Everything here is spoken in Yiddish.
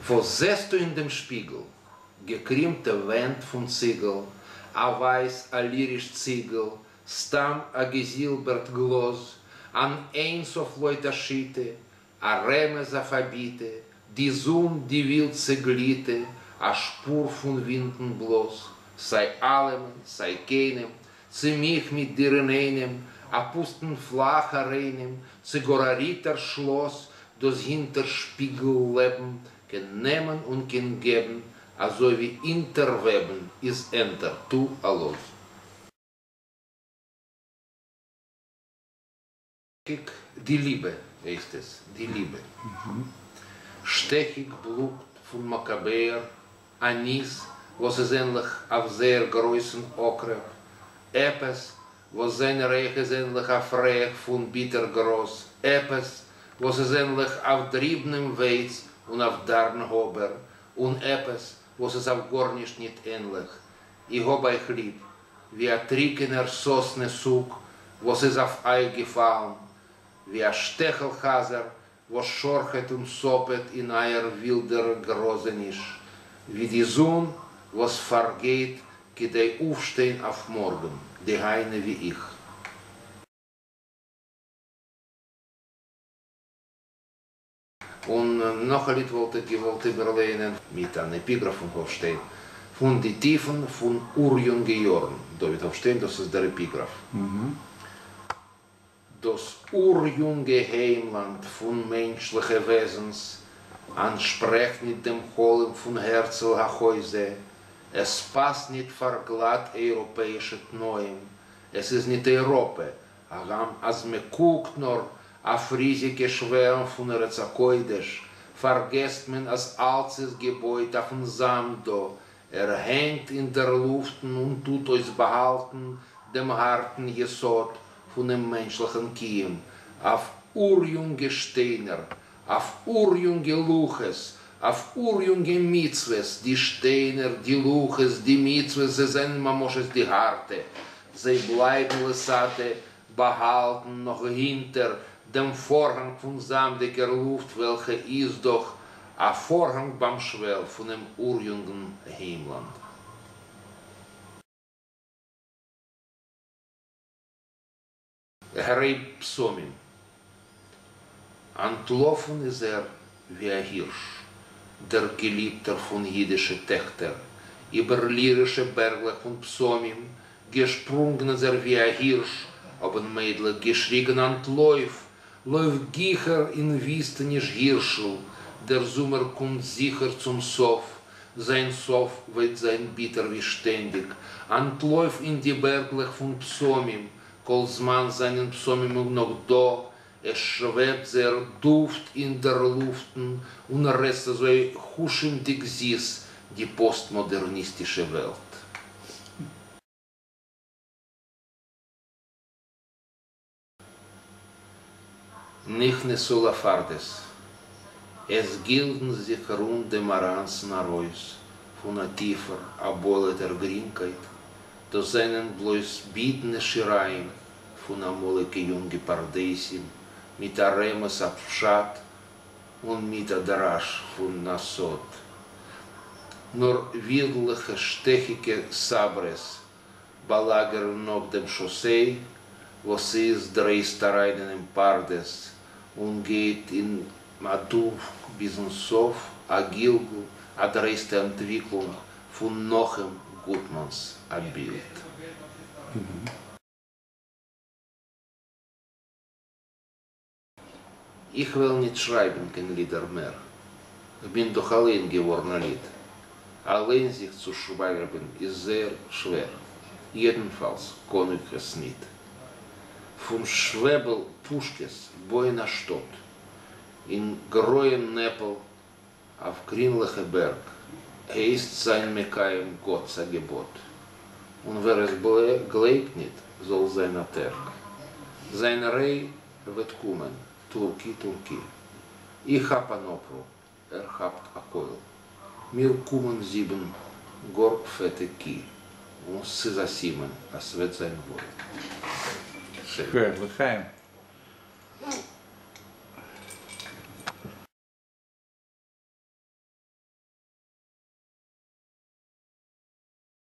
וואס זעסטו אין דעם שפיגל? געקרימטע ווענט פון ציגל, א ווייס א ליריש ציגל, סתם א געזילבערט גלאז, אן אין-סוף לויט א שיטה, א רמז אויף א ביטע, די זון די ווילד צעגליטע, א שפור פון ווינטן בלאז, סיי אלעמען, סיי קיינעם, צו מיך מיט דיר אינאיינעם, א פוסטן פלאך א ריינעם, צו גאר א ריטער שלאס, דאס הינטער שפיגל לעבן קען נעמען און קען געבן, אזוי ווי אינטערוועבן איז ענטער, טו א לאז. שטעכיק די ליבע הייסט עס, די ליבע. שטעכיק בלוט פון מאקאבעער, א ניס וואס איז ענליך אויף זייער גרויסן עקרב, עפעס וואס זיין ריח איז ענליך אויף ריח פון ביטער גראז, עפעס וואס איז ענליך אויף דריבנעם ווייץ און אויף דארן האבער, און עפעס וואס איז אויף גארנישט ניט ענליך. איך האב אייך ליב, ווי א טריקענער סאסנע סוק וואס איז אויף אייך געפאלן, ווי א שטעכל חזר וואס שארכעט און סאפעט אין אייער ווילדער גראזעניש, ווי די זון וואס פארגייט כדי אויפשטיין אויף מארגן, דהיינו ווי איך. און נאך א ליד וואלט איך געוואלט איבערלייענען מיט אן עפיגראף פון האפשטיין, פון די טיפן פון אור-יונגע יארן, דוד האפשטיין, דאס איז דער עפיגראף. דאס אור-יונגע היימלאנד פון מענטשליכע וועזנס אנטשפרעכט ניט דעם חלום פון הרצל החוזה, עס פאסט ניט פאר גלאט אייראפעאישע תנאים, עס איז ניט אייראפע, הגם אז מען קוקט נאר אויף ריזיגע שוועלן פון ארץ הקודש, פארגעסט מען אז אלץ איז געבויט אויפן זאמד דא, ער הענגט אין דער לופטן און טוט אויסבאהאלטן דעם הארטן יסוד פונעם מענטשליכן קיום, אויף אור-יונגע שטיינער, אויף אור-יונגע לוחות, אויף אור-יונגע מצוות, די שטיינער, די לוחות, די מצוות, זיי זענען ממשות די הארטע, זיי בלייבן לסате באהאלטן נאך הינטער דעם פארהאנג פון זאמדיגער לופט וועלכע איז דאך א פארהאנג ביים שוועל פונעם אור-יונגן היימלאנד. הרי בשמים. אנטלאפן איז ער ווי א הירש, דער געליבטער פון אידישע טעכטער, איבער לירישע בערגלעך פון בשמים, געשפרונגען איז ער ווי א הירש, האבן מיידלעך געשריגן אנטלויף, לויף גיכער אין וויסטעניש הירשל, דער זומער קומט זיכער צום סוף, זיין סוף וועט זיין ביטער ווי שטענדיג, אנטלויף אין די בערגלעך פון בשמים, כל זמן זיינען בשמים נאך דא, עס שוועבט זייער דופט אין דער לופטן און רעדט אזוי חושימדיג זיס די פאסטמאדערניסטישע וועלט. נכנסו לפרדס, עס גילדן זיך רונדע מאראנצן ארויס פון א טיפער א בולטער גרינקייט, דאס זענען בלויז בידנע שיריים פון אמאליגע יונגע פרדסים מיט א רמז א פשט און מיט א דרש פון א סוד. נאר ווילדליכע שטעכיגע סאברעס באלאגערן נאך דעם שאסיי וואס איז דרייסט אריין אינעם פרדס און גייט אים אדורך ביזן סוף, א גלגול, א דרייסטע אנטוויקלונג פון נחום גוטמאנ'ס א בילד. איך וועל ניט שרײַבן קיין לידער מער. כ'בין דאָך אַליין געוואָרן אַ ליד. אַליין זיך צו שרײַבן איז זייער שווער. יעדנפֿאַלס קאָן איך עס ניט. פֿון שוועבל פּושקעס בויען אַ שטאָט. אין גרויען נעפּל אויף גרינלעכע בערג הייסט זײַן מקיים גאָטס אַ געבאָט, און ווער עס גלייבט ניט, זאָל זײַן אַ טערק. זײַן ריי וועט קומען, טורקי, טורקי. איך כאַפּ אַן אָפּרו, ער כאַפּט אַ קויל. מיר קומען זיבן גאָר פֿעטע קי, און ס'איז אַ סימן, אַז ס'וועט זײַן וואויל. שכוח, לחיים.